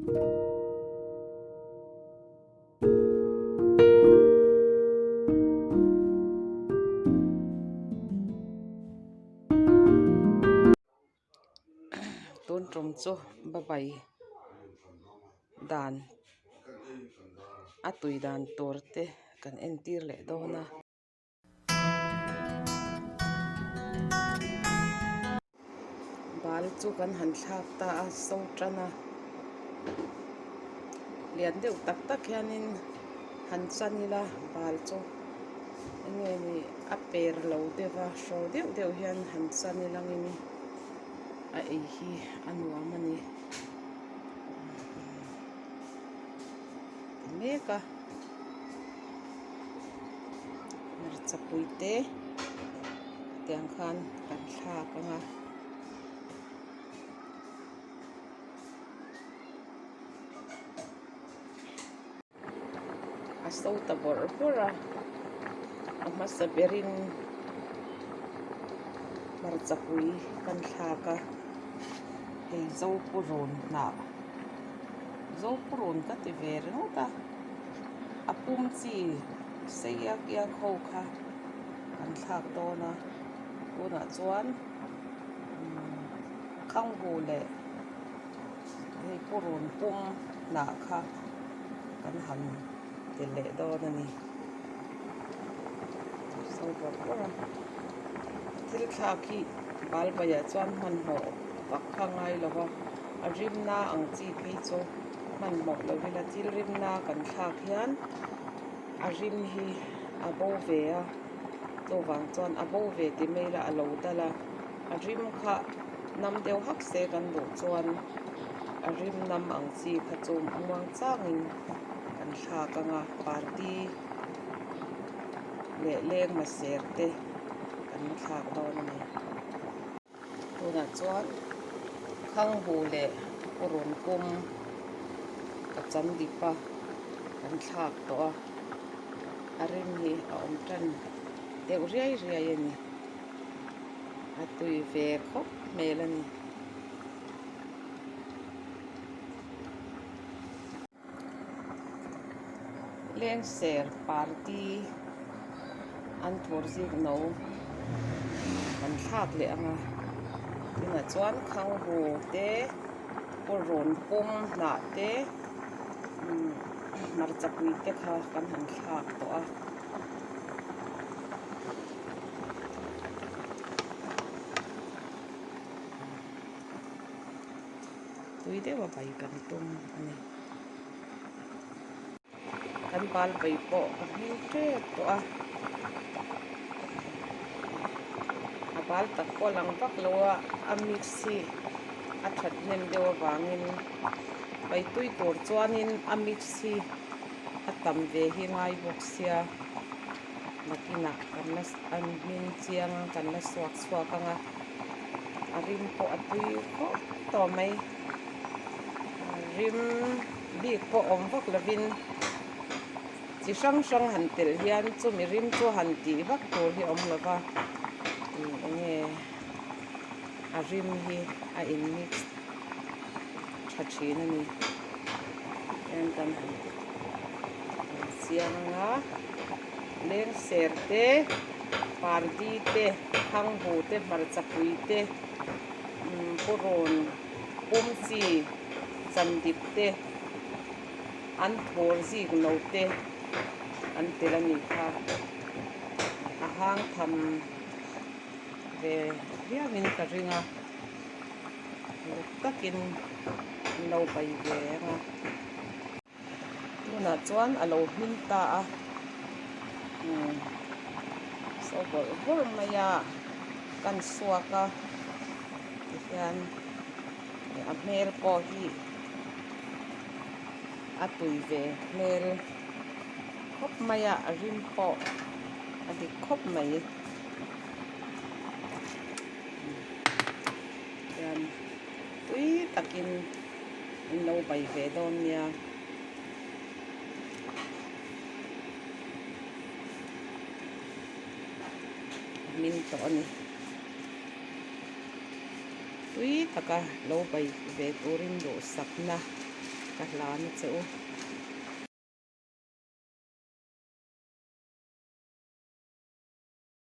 Tun tum chu babai dan a tui dan tur te kan entir leh dawn a. Bal chu kan han thlak ta a so tan a lian deuh tak tak hianin han chan ila bal chu eng nge ni a per lo deuh va hraw deuh deuh hian han chan ilangin a ei hi a nuam a ni ti mek a. Hmarchapui te tiang khan kan thlak ang a. A so ta bawrh bawrh a a hmasa berin hmarchapui kan thlak a hei zopurun hnah zopurun ka ti ve ringawt a a pum chi sei iak iak ho kha kan thlak dawn a tunah chuan khanghu leh hei purun pum hnah kha kan han ti leh dawn a ni so bawrh bawrh a thil thlak hi bal baiah chuan hmanhmawh vak kha ngai lo va a rimna ang chi phei chu hmanhmawh lo ila thil rimna kan thlak hian a rim hi a bo ve a chuvang chuan a bo ve ti mai ila a lo dal a a rim kha nam deuh hak se kan duh chuan a rim nam ang chi kha chu muang changin kan thlak ang a party leh leng maser te kan la thlak dawn a ni. Tunah chuan Khanghu leh Purun pum ka chan dip a kan thlak tawh a a rim hi a awm tan deuh riai riai a ni. A tui ve khawp hmel a ni. Lengser party an thur zik no an thlak leh ang a tunah chuan khanghu te purun pum hnah te hmarchapui te kha kan han thlak tawh a. Tui deuh a bai kan tum a ni. Kan bal bai pawh a hming tep tawh a. A bal tak pawh a lang vak lo a, a mix hi a that hnem deuh avangin bai tui tur chuanin a mix hi a tam ve hi ngai bawk sia nakinah kan la an hming chiang a kan la suak chhuak ang a a rim pawh a tui khawp tawh mai rim bik pawh awm vak lovin chi hrang hrang han telh hian chumi rim chu han tih vak tur hi a awm lo va eng nge a rim hi a in mix tha thin a ni hian kan han chiang ang a lengser te pardi te thanghu te hmarcha pui te purun pum chi chandip te an thur zik no te an tel a nih kha a hang tham ve viau in ka ring a. Uluk takin an lo pai ve ang a tunah chuan a lo hming ta a umm so bawrh bawrh mai a kan suak a tihian a hmel pawh hi a tui ve hmel khawp mai a a rim pawh a dik khawp mai. Hian tui takin an lo bai ve dawn nia. A hming tawh a ni. Tui taka lo bai ve turin duhsakna. Ka hlan a che u.